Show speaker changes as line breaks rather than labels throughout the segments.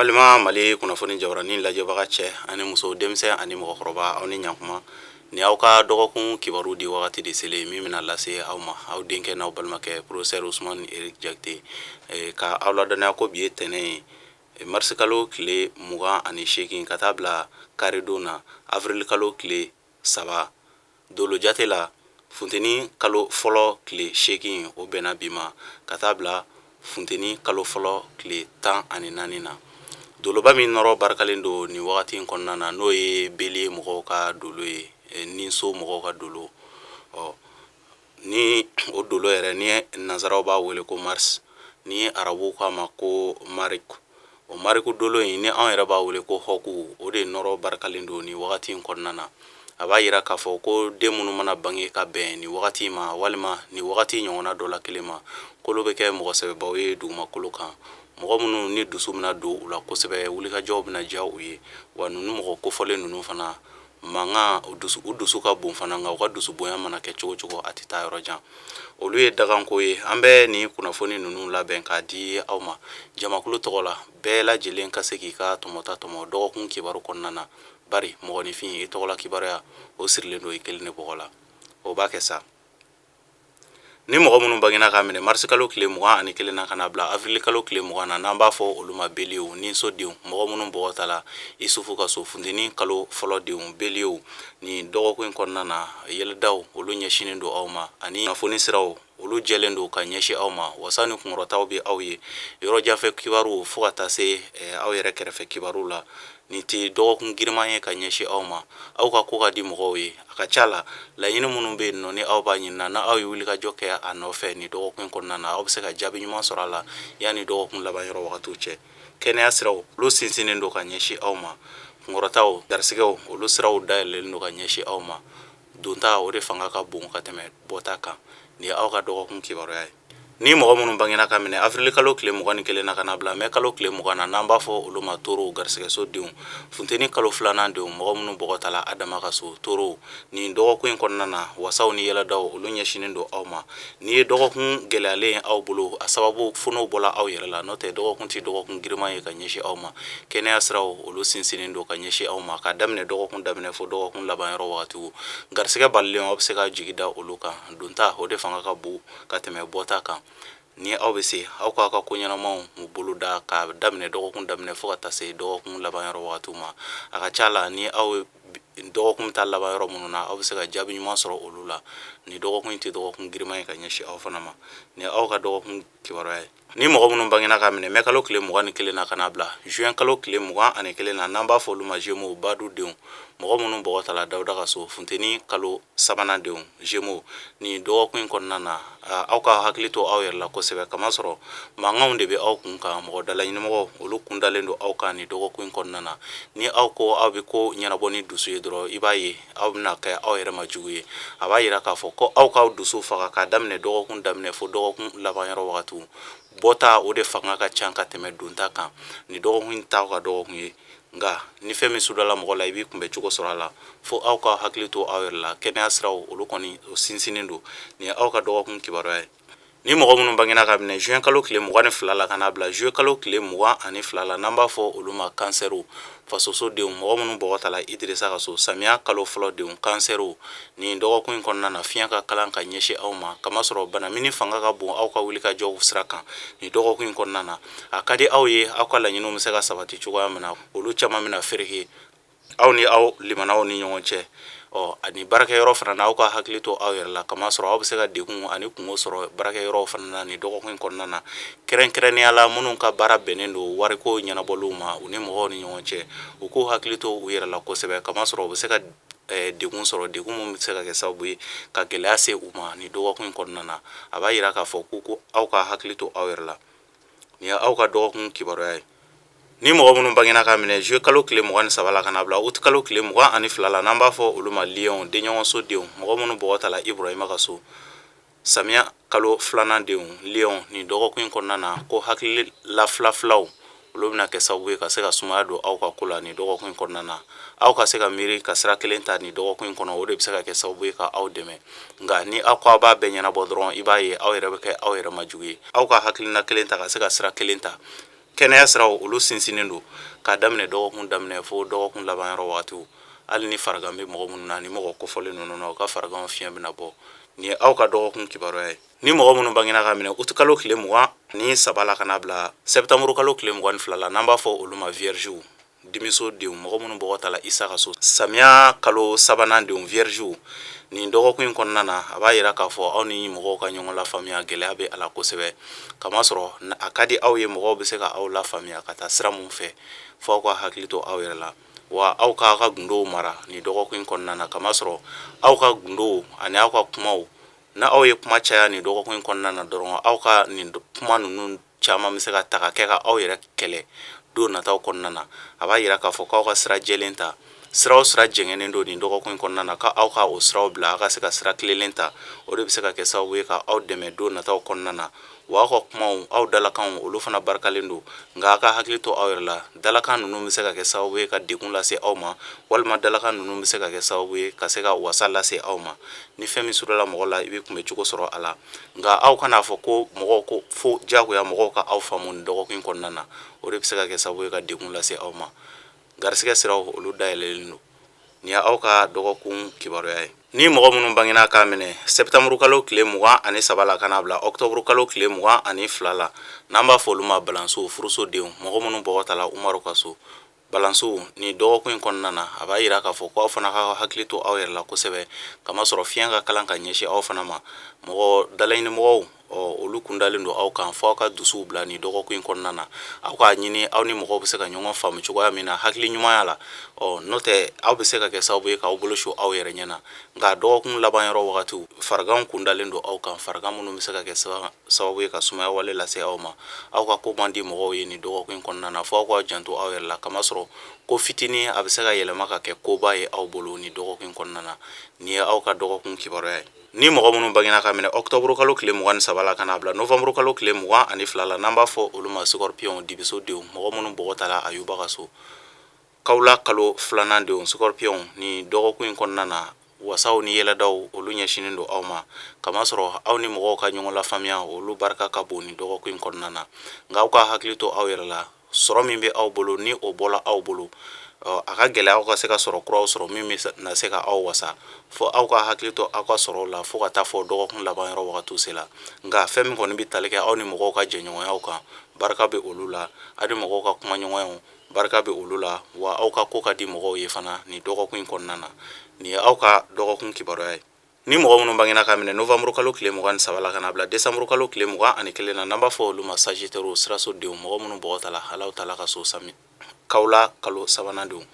Balima Mali kunnafoni jabaranin lajɛbaga cɛ ani muso, denmisɛn ani mɔgɔkɔrɔba, aw ni ɲankuma. Ni aw ka dɔgɔkun kibaru di wagati de selen min bɛna lase aw ma, aw denkɛ n'aw balimakɛ professeur Ousmane Eric Diakité, ka aw ladɔnniya ko bi ye tɛnɛn ye, marisi kalo tile 28 ka taa bila karidon na, avril kalo tile 3. Dolo jate la, funteni kalo fɔlɔ tile 8, o bɛnna bi ma, ka taa bila funteni kalo fɔlɔ tile 14 na. Doloba min nɔrɔ barikalen don nin wagati in kɔnɔna na, n'o ye bélier mɔgɔw ka dolo ye, ninso mɔgɔw ka dolo. Ɔ ni o dolo yɛrɛ, ni nansaraw b'a wele ko mars, ni arabuw k'a ma ko marik, o mariku dolo in, ni anw yɛrɛ b'a wele ko hɔku, o de nɔrɔ barikalen don nin wagati in kɔnɔna na. A b'a yira k'a fɔ ko den minnu mana bange ka bɛn nin wagati ma, walima nin wagati ɲɔgɔnna dɔ la kelen ma, k'olu bɛ kɛ mɔgɔ sɛbɛbaw ye dugumakolo kan, mɔgɔ minnu ni dusu bɛna don u la kosɛbɛ, wulikajɔw bɛna diya u ye. Wa ninnu mɔgɔ kofɔlen ninnu fana mankan, u dusu ka bon fana, nka u ka dusu bonya mana kɛ cogo cogo, a tɛ taa yɔrɔ jan. Olu ye daganko ye. An bɛ nin kunnafoni ninnu labɛn k'a di aw ma jamakulu tɔgɔ la, bɛɛ lajɛlen ka se k'i ka tɔmɔta tɔmɔ dɔgɔkun kibaru kɔnɔna na, bari mɔgɔninfin, i tɔgɔla kibaruya, o sirilen don i kelen de bɔgɔ la. O b'a kɛ sa. Ni mɔgɔ minnu bangena k'a minɛ marisi kalo tile 21 na ka na bila avril kalo tile 20 na, n'an b'a fɔ olu ma beliew, ninso denw, mɔgɔ minnu bɔgɔ tala Isufu ka so, funteni kalo fɔlɔ denw, beliew, nin dɔgɔkun in kɔnɔna na, yɛlɛdaw olu ɲɛsinnen don aw ma, ani kunnafoni siraw olu jɛlen don ka ɲɛsin aw ma. Wasa ni kunkɔrɔtaw bɛ aw ye yɔrɔ janfɛ kibaru fo ka taa se aw yɛrɛ kɛrɛfɛ kibaru la. Nin tɛ dɔgɔkun giriman ye ka ɲɛsin aw ma. Aw ka ko ka di mɔgɔw ye. A ka ca la, laɲini minnu bɛ yen nɔ, ni aw b'a ɲini na, n'aw ye wulikajɔ kɛ a nɔfɛ nin dɔgɔkun in kɔnɔna na, aw bɛ se ka jaabi ɲuman sɔrɔ a la yanni dɔgɔkun laban yɔrɔ wagatiw cɛ. Kɛnɛya siraw olu sinsinnen don ka ɲɛsin aw ma. Kunkɔrɔtaw, garisigɛw, olu siraw dayɛlɛlen don ka ɲɛsin aw ma. Donta, o de fanga ka bon ka tɛmɛ bɔta kan. Nin ye aw ka dɔgɔkun kibaruya ye. Ni mɔgɔ minnu bangena ka minɛ avril kalo tile 21 na ka na bila mɛ kalo tile 20 na, n'an b'a fɔ olu ma torow, garisɛgɛso denw, funteni kalo filanan denw, mɔgɔ minnu bɔgɔ tala Adama ka so, torow, nin dɔgɔkun in kɔnɔna na, wasaw ni yɛlɛdaw olu ɲɛsinnen don aw ma. N'i ye dɔgɔkun gɛlɛyalen aw bolo, a sababu fo n'o bɔla aw yɛrɛ la, n'o tɛ dɔgɔkun tɛ dɔgɔkun giriman ye ka ɲɛsin aw ma. Kɛnɛya siraw olu sinsinnen don ka ɲɛsin aw ma ka daminɛ dɔgɔkun daminɛ fo dɔgɔkun laban yɔrɔ wagatiw. Garisɛgɛ balilen, aw bɛ se ka jigi da olu kan. Donta, o de fanga ka bon ka tɛmɛ bɔta kan. Ni aw bɛ se, aw k'aw ka ko ɲɛnamaw boloda ka daminɛ dɔgɔkun daminɛ fo ka taa se dɔgɔkun laban yɔrɔ wagatiw ma. A ka ca la, ni aw dɔgɔkun bɛ taa laban yɔrɔ minnu na, aw bɛ se ka jaabi ɲuman sɔrɔ olu la. Ni dɔgɔkun in tɛ dɔgɔkun giriman ye ka ɲɛsin aw fana ma. Ni aw ka dɔgɔkun kibaruya ye. Ni mɔgɔ minnu bangena ka minɛ mɛ kalo tile 21 na ka na bila juin kalo tile 21 na, n'an b'a fɔ olu ma Gémeaux, badu denw, mɔgɔ minnu bɔgɔ tala Dawuda ka so, funteni kalo sabanan denw, Gémeaux, nin dɔgɔkun in kɔnɔna na, aw ka hakili to aw yɛrɛ la kosɛbɛ, kamasɔrɔ mankanw de bɛ aw kun kan. Mɔgɔ dalaɲinimɔgɔw olu kun dalen don aw kan nin dɔgɔkun in kɔnɔna na. Ni aw ko aw bɛ ko ɲɛnabɔ ni dusu ye dɔrɔn, i b'a ye aw bɛna kɛ aw yɛrɛ ma jugu ye. A b'a yira k'a fɔ ko aw k'aw dusu faga k'a daminɛ dɔgɔkun daminɛ fo dɔgɔkun laban yɔrɔ wagatiw. Bɔta, o de fanga ka ca ka tɛmɛ donta kan. Nin dɔgɔkun in t'aw ka dɔgɔkun ye, nka ni fɛn min sudala mɔgɔ la, i b'i kunbɛn cogo sɔrɔ a la. Fo aw ka hakili to aw yɛrɛ la. Kɛnɛya siraw olu kɔni, o sinsinnen don. Nin ye aw ka dɔgɔkun kibaruya ye. Ni mɔgɔ minnu bangena ka minɛ juin kalo tile 22 la ka n'a bila juillet kalo tile 22 la, n'an b'a fɔ olu ma kansɛriw, fasoso denw, mɔgɔ minnu bɔgɔ tala Idirisa ka so, samiya kalo fɔlɔ denw, kansɛriw, nin dɔgɔkun in kɔnɔna na, fiɲɛ ka kalan ka ɲɛsin aw ma, kamasɔrɔ banamini fanga ka bon aw ka wulikajɔw sira kan nin dɔgɔkun in kɔnɔna na. A ka di aw ye, aw ka laɲiniw bɛ se ka sabati cogoya min na, olu caman bɛna fereke aw ni aw limanaw ni ɲɔgɔn cɛ. Ɔ ani baarakɛyɔrɔ fana na, aw ka hakili to aw yɛrɛ la, kamasɔrɔ aw bɛ se ka degun ani kungo sɔrɔ baarakɛyɔrɔw fana na nin dɔgɔkun in kɔnɔna na, kɛrɛnkɛrɛnnenya la minnu ka baara bɛnnen don wariko ɲɛnabɔliw ma u ni mɔgɔw ni ɲɔgɔn cɛ. U k'u hakili to u yɛrɛ la kosɛbɛ, kamasɔrɔ u bɛ se ka degun sɔrɔ, degun min bɛ se ka kɛ sababu ye ka gɛlɛya se u ma nin dɔgɔkun in kɔnɔna na. A b'a yira k'a fɔ ko aw ka hakili to aw yɛrɛ la. Nin ye aw ka dɔgɔkun kibaruya ye. Ni mɔgɔ minnu bangena ka minɛ juillet kalo tile 23 la ka na bila août kalo tile 22 la, n'an b'a fɔ olu ma lion, denɲɔgɔnso denw, mɔgɔ minnu bɔgɔ tala Ibrahima ka so, samiya kalo filanan denw, lion, nin dɔgɔkun in kɔnɔna na, ko hakilila fila filaw olu bɛna kɛ sababu ye ka se ka sumaya don aw ka ko la nin dɔgɔkun in kɔnɔna na. Aw ka se ka miiri ka sira kelen ta nin dɔgɔkun in kɔnɔ, o de bɛ se ka kɛ sababu ye ka aw dɛmɛ. Nka ni aw ko aw b'a bɛɛ ɲɛnabɔ dɔrɔn, i b'a ye aw yɛrɛ bɛ kɛ aw yɛrɛ ma jugu ye. Aw ka hakilina kelen ta ka se ka sira kelen ta. Kɛnɛya siraw olu sinsinnen don k'a daminɛ dɔgɔkun daminɛ fo dɔgɔkun laban yɔrɔ wagatiw. Hali ni farigan bɛ mɔgɔ minnu na, ni mɔgɔ kofɔlen ninnu na, u ka fariganw fiɲɛ bɛna bɔ. Nin ye aw ka dɔgɔkun kibaruya ye. Ni mɔgɔ minnu bangena ka minɛ utukalo tile 23 la ka n'a bila sɛptanburukalo tile 22 la, n'an b'a fɔ olu ma viergew, dimiso denw, mɔgɔ minnu bɔgɔ tala Isa ka so, samiya kalo sabanan denw, viergew, nin dɔgɔkun in kɔnɔna na, a b'a yira k'a fɔ aw ni mɔgɔw ka ɲɔgɔn lafaamuya gɛlɛya bɛ a la kosɛbɛ, kamasɔrɔ a ka di aw ye mɔgɔw bɛ se ka aw lafaamuya ka taa sira mun fɛ. Fo aw ka hakili to aw yɛrɛ la, wa aw k'aw ka gundow mara nin dɔgɔkun in kɔnɔna na, kamasɔrɔ aw ka gundow ani aw ka kumaw, na aw ye kuma caya nin dɔgɔkun in kɔnɔna na dɔrɔn, aw ka nin kuma ninnu caman bɛ se ka ta ka kɛ ka aw yɛrɛ kɛlɛ don nataw kɔnɔna na. A b'a yira k'a fɔ k'aw ka sira jɛlen ta, sira o sira jɛngɛnnen don nin dɔgɔkun in kɔnɔna na, k'aw ka o siraw bila, aw ka se ka sira tilennen ta. O de bɛ se ka kɛ sababu ye ka aw dɛmɛ don nataw kɔnɔna na. Wa aw ka kumaw, aw dalakanw, olu fana barikalen don, nka aw ka hakili to aw yɛrɛ la. Dalakan ninnu bɛ se ka kɛ sababu ye ka degun lase aw ma, walima dalakan ninnu bɛ se ka kɛ sababu ye ka se ka wasa lase aw ma. Ni fɛn min surula mɔgɔ la, i bɛ kunbɛ cogo sɔrɔ a la. Nka aw kan'a fɔ ko mɔgɔw ko fo diyagoya mɔgɔw ka aw faamu nin dɔgɔkun in kɔnɔna na. O de bɛ se ka kɛ sababu ye ka degun lase aw ma. Garisigɛ siraw olu dayɛlɛlen don. Nin ye aw ka dɔgɔkun kibaruya ye. Ni mɔgɔ minnu bangena k'a minɛ sɛptanburukalo tile 23 la ka n'a bila ɔkutɔburukalo tile 22 la, n'an b'a fɔ olu ma balansow, furuso denw, mɔgɔ minnu bɔgɔ tala Umaru ka so, balansow, nin dɔgɔkun in kɔnɔna na, a b'a yira k'a fɔ ko aw fana ka hakili to aw yɛrɛ la kosɛbɛ, kamasɔrɔ fiɲɛ ka kalan ka ɲɛsin aw fana ma. Mɔgɔ dalaɲinimɔgɔw, ɔ olu kundalen don aw kan, fo aw ka dusuw bila nin dɔgɔkun in kɔnɔna na. Aw k'a ɲini aw ni mɔgɔw bɛ se ka ɲɔgɔn faamu cogoya min na hakili ɲumanya la. Ɔ n'o tɛ, aw bɛ se ka kɛ sababu ye k'aw bolo su aw yɛrɛ ɲɛ na. Nka dɔgɔkun laban yɔrɔ wagatiw, fariganw kundalen don aw kan, farigan minnu bɛ se ka kɛ sababu ye ka sumaya wale lase aw ma. Aw ka ko man di mɔgɔw ye nin dɔgɔkun in kɔnɔna na, fo aw k'aw janto aw yɛrɛ la, kamasɔrɔ ko fitinin a bɛ se ka yɛlɛma ka kɛ koba ye aw bolo nin dɔgɔkun in kɔnɔna na. Nin ye aw ka dɔgɔkun kibaruya ye. Ni mɔgɔ minnu bangena ka minɛ ɔkutɔburu kalo tile 23 la ka n'a bila novanburu kalo tile 22 la, n'an b'a fɔ olu ma scorpion, dibiso denw, mɔgɔ minnu bɔgɔ tala Ayuba ka so, kawula kalo filanan denw, scorpion, nin dɔgɔkun in kɔnɔna na, wasaw ni yɛlɛdaw olu ɲɛsinnen don aw ma, kamasɔrɔ aw ni mɔgɔw ka ɲɔgɔn lafaamuya olu barika ka bon nin dɔgɔkun in kɔnɔna na. Nka aw ka hakili to aw yɛrɛ la, sɔrɔ min bɛ aw bolo, ni o bɔla aw bolo, a ka gɛlɛn aw ka se ka sɔrɔ kuraw sɔrɔ min bɛ na se ka aw wasa. Fo aw ka hakili to aw ka sɔrɔw la fo ka taa fɔ dɔgɔkun laban yɔrɔ wagatiw se la. Nka fɛn min kɔni bɛ tali kɛ aw ni mɔgɔw ka jɛɲɔgɔnyaw kan, barika bɛ olu la. Aw ni mɔgɔw ka kumaɲɔgɔnyaw, barika bɛ olu la. Wa aw ka ko ka di mɔgɔw ye fana nin dɔgɔkun in kɔnɔna na. Nin ye aw ka dɔgɔkun kibaruya ye. Ni mɔgɔ minnu bangena ka minɛ novanburu kalo tile 23 la ka n'a bila desanburu kalo tile 21 na, n'an b'a fɔ olu ma sagittaire, siraso denw, mɔgɔ minnu bɔgɔ tala Alahu taala ka so, sami kawula kalo sabanan denw,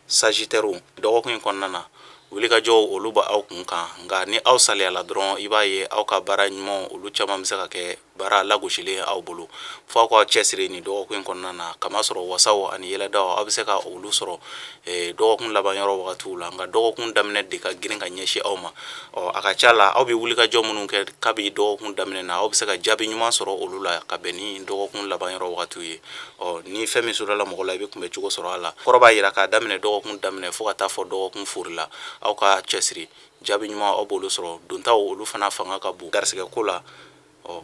sagittaire, dɔgɔkun in kɔnɔna na, wulikajɔw olu bɛ aw kun kan. Nka ni aw saliyala dɔrɔn, i b'a ye aw ka baara ɲumanw olu caman bɛ se ka kɛ baara lagosilen aw bolo. Fo aw ka cɛsiri nin dɔgɔkun in kɔnɔna na, kamasɔrɔ wasaw ani yɛlɛdaw aw bɛ se ka olu sɔrɔ dɔgɔkun laban yɔrɔ wagatiw la. Nka dɔgɔkun daminɛ de ka girin ka ɲɛsin aw ma. Ɔ a ka ca la, aw bɛ wulikajɔ minnu kɛ kabi dɔgɔkun daminɛ na, aw bɛ se ka jaabi ɲuman sɔrɔ olu la ka bɛn ni dɔgɔkun laban yɔrɔ wagatiw ye. Ɔ ni fɛn min surala mɔgɔ la, i bɛ kunbɛ cogo sɔrɔ a la. Kɔrɔ b'a yira k'a daminɛ dɔgɔkun daminɛ fo ka taa fɔ dɔgɔkun fori la, aw ka cɛsiri, jaabi ɲuman aw b'olu sɔrɔ. Dontaw olu fana fanga ka bon garisɛgɛ ko la, ɔ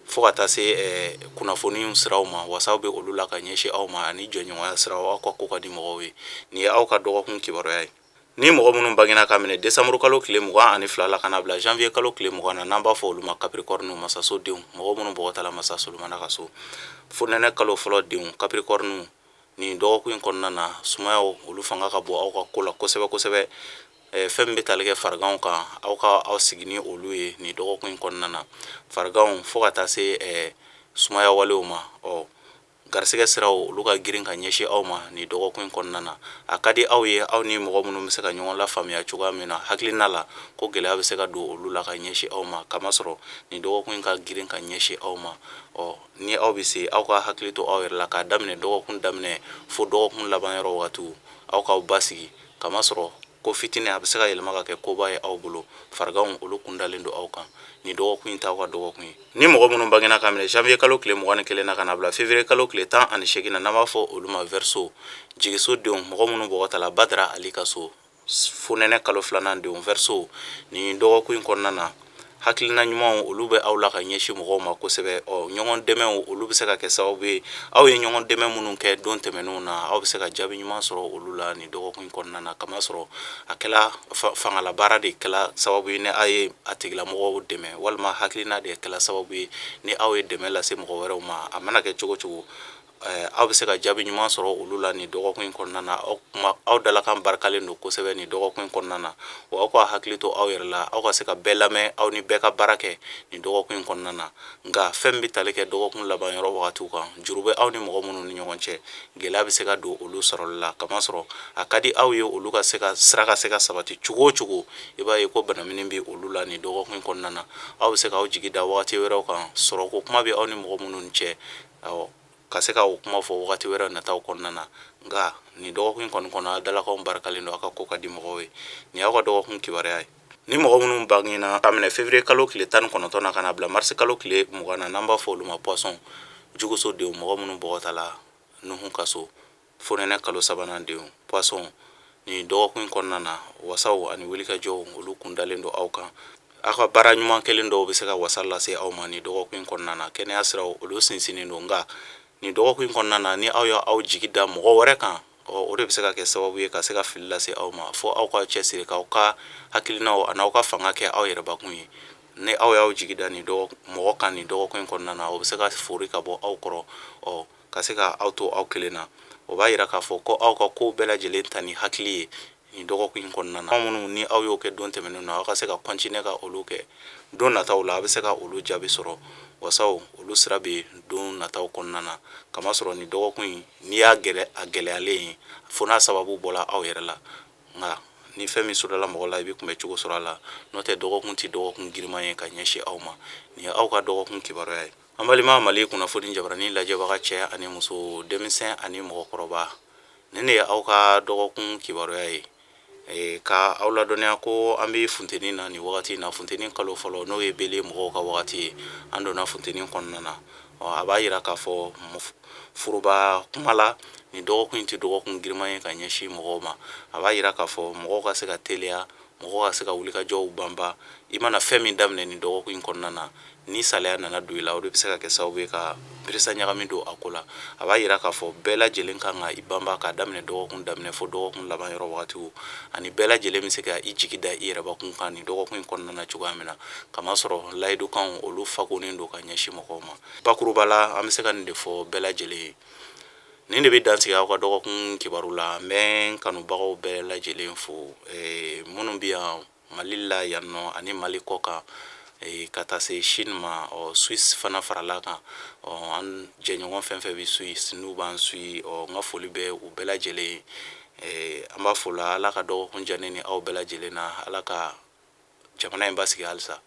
fo ka taa se kunnafoni siraw ma, wasaw bɛ olu la ka ɲɛsin aw ma, ani jɛɲɔgɔnya siraw, aw ka ko ka di mɔgɔw ye. Nin ye aw ka dɔgɔkun kibaruya ye. Ni mɔgɔ minnu bangena ka minɛ desanburu kalo tile 22 la ka n'a bila janvier kalo tile 20 na, n'an b'a fɔ olu ma capricorne, masaso denw, mɔgɔ minnu bɔgɔ tala masa Solomana ka so, fonɛnɛ kalo fɔlɔ denw, capricorne, nin dɔgɔkun in kɔnɔna na, sumayaw olu fanga ka bon aw ka ko la kosɛbɛ kosɛbɛ. Fɛn min bɛ tali kɛ fariganw kan, aw ka aw sigi ni olu ye nin dɔgɔkun in kɔnɔna na, fariganw fo ka taa se sumaya walew ma. Ɔ garisɛgɛ siraw olu ka girin ka ɲɛsin aw ma nin dɔgɔkun in kɔnɔna na. A ka di aw ye aw ni mɔgɔ minnu bɛ se ka ɲɔgɔn lafaamuya cogoya min na, hakilina la ko gɛlɛya bɛ se ka don olu la ka ɲɛsin aw ma, kamasɔrɔ nin dɔgɔkun in ka girin ka ɲɛsin aw ma. Ɔ ni aw bɛ se, aw ka hakili to aw yɛrɛ la k'a daminɛ dɔgɔkun daminɛ fo dɔgɔkun laban yɔrɔ wagatiw, aw k'aw basigi, kamasɔrɔ ko fitinin a bɛ se ka yɛlɛma ka kɛ koba ye aw bolo. Fariganw olu kundalen don aw kan. Nin dɔgɔkun in t'aw ka dɔgɔkun ye. Ni mɔgɔ minnu bangena ka minɛ janvier kalo tile 21 na ka n'a bila février kalo tile 18 na, n'an b'a fɔ olu ma verseau, jigiso denw, mɔgɔ minnu bɔgɔ tala Badara Ali ka so, fonɛnɛ kalo filanan denw, verseau, nin dɔgɔkun in kɔnɔna na, Hakilina ɲumanw olu bɛ aw la ka ɲɛsin mɔgɔw ma kosɛbɛ. Ɔ, ɲɔgɔn dɛmɛw olu bɛ se ka kɛ sababu ye, aw ye ɲɔgɔn dɛmɛ minnu kɛ don tɛmɛnenw na, aw bɛ se ka jaabi ɲuman sɔrɔ olu la nin dɔgɔkun in kɔnɔna na, kamasɔrɔ a kɛla fangalabaara de kɛla sababu ye ni aw ye a tigilamɔgɔw dɛmɛ, walima hakilina de kɛla sababu ye ni aw ye dɛmɛ lase mɔgɔ wɛrɛw ma. A mana kɛ cogo cogo, aw bɛ se ka jaabi ɲuman sɔrɔ olu la nin dɔgɔkun in kɔnɔna na. Aw kuma, aw dalakan barikalen don kosɛbɛ nin dɔgɔkun in kɔnɔna na. Wa aw ka hakili to aw yɛrɛ la, aw ka se ka bɛɛ lamɛn, aw ni bɛɛ ka baara kɛ nin dɔgɔkun in kɔnɔna na. Nka fɛn min bɛ tali kɛ dɔgɔkun laban yɔrɔ wagatiw kan, juru bɛ aw ni mɔgɔ minnu ni ɲɔgɔn cɛ, gɛlɛya bɛ se ka don olu sɔrɔli la, kamasɔrɔ a ka di aw ye olu ka se ka sira ka se ka sabati cogo o cogo. I b'a ye ko banamini bɛ olu la nin dɔgɔkun in kɔnɔna na. Aw bɛ se k'aw jigi da wagati wɛrɛw kan, sɔrɔko kuma bɛ aw ni mɔgɔ minnu cɛ, awɔ, ka se ka o kuma fɔ wagati wɛrɛ nataw kɔnɔna na. Nka nin dɔgɔkun in kɔni kɔnɔ, a dalakanw barikalen don, aw ka ko ka di mɔgɔw ye. Nin y'aw ka dɔgɔkun kibaruya ye. Ni mɔgɔ minnu bangena ka minɛ février kalo tile 19 na ka na bila mars kalo tile 20 na, n'an b'a fɔ olu ma poisson, juguso denw, mɔgɔ minnu bɔgɔtala Nuhu ka so, fonɛnɛ kalo sabanan denw, poisson, nin dɔgɔkun in kɔnɔna na, wasaw ani wulikajɔw olu kun dalen don aw kan. Aw ka baara ɲuman kelen dɔw bɛ se ka wasa lase aw ma nin dɔgɔkun in kɔnɔna na. Kɛnɛya siraw olu sinsinnen don, nka nin dɔgɔkun in kɔnɔna na, ni aw y'aw jigi da mɔgɔ wɛrɛ kan, ɔ, o de bɛ se ka kɛ sababu ye ka se ka fili lase aw ma. Fo aw ka cɛsiri k'aw ka hakilinaw an'aw ka fanga kɛ aw yɛrɛbakun ye. Ni aw y'aw jigi da nin mɔgɔ kan nin dɔgɔkun in kɔnɔna na, o bɛ se ka fori ka bɔ aw kɔrɔ, ɔ, ka se ka aw to aw kelen na. O b'a yira k'a fɔ ko aw ka kow bɛɛ lajɛlen ta ni hakili ye nin dɔgɔkun in kɔnɔna na. Minnu ni aw y'o kɛ don tɛmɛnen na, aw ka se ka continuer ka olu kɛ don nataw la, a bɛ se ka olu jaabi sɔrɔ. Wasaw olu sira bɛ don nataw kɔnɔna na, kamasɔrɔ nin dɔgɔkun in, n'i y'a a gɛlɛyalen ye, fo n'a sababu bɔla aw yɛrɛ la. Nka ni fɛn min sudala mɔgɔ la, i bɛ kunbɛ cogo sɔrɔ a la. N'o tɛ, dɔgɔkun tɛ dɔgɔkun giriman ye ka ɲɛsin aw ma. Nin ye aw ka dɔgɔkun kibaruya ye. An balima Mali kunnafoni jabarani lajɛbaga, cɛ ani muso, denmisɛn ani mɔgɔkɔrɔba, nin de ye aw ka dɔgɔkun kibaruya ye. Ka aw ladɔnniya ko an bɛ funteni na nin wagati in na, funteni kalo fɔlɔ, n'o ye bélier mɔgɔw ka wagati ye. An donna funteni kɔnɔna na. Ɔ, a b'a yira k'a fɔ foroba kuma la, nin dɔgɔkun in tɛ dɔgɔkun giriman ye ka ɲɛsin mɔgɔw ma. A b'a yira k'a fɔ mɔgɔw ka se ka teliya, mɔgɔw ka se ka wulikajɔw banba. I mana fɛn min daminɛ nin dɔgɔkun in kɔnɔna na, ni salaya nana don i la, o de bɛ se ka kɛ sababu ye ka peresa ɲagami don a ko la. A b'a yira k'a fɔ bɛɛ lajɛlen kan ka i banba k'a daminɛ dɔgɔkun daminɛ fo dɔgɔkun laban yɔrɔ wagatiw, ani bɛɛ lajɛlen bɛ se ka i jigi da i yɛrɛbakun kan nin dɔgɔkun in kɔnɔna na cogoya min na, kamasɔrɔ layidukanw olu fakonnen don ka ɲɛsin mɔgɔw ma. Bakuruba la, an bɛ se ka nin de fɔ bɛɛ lajɛlen ye. Nin de bɛ dansigi aw ka dɔgɔkun kibaru la. N bɛ n kanubagaw bɛɛ lajɛlen fo, minnu bɛ yan Mali la yan nɔ ani Mali kɔ kan, ka taa se Chine ma. Ɔ, Suisse fana farala kan. Ɔ, an jɛɲɔgɔn fɛn fɛn bɛ Suisse, n'u b'an suit, ɔ, n ka foli bɛ u bɛɛ lajɛlen ye. An b'a fɔ la, Ala ka dɔgɔkun diya ne ni aw bɛɛ lajɛlen na. Ala ka jamana in basigi halisa.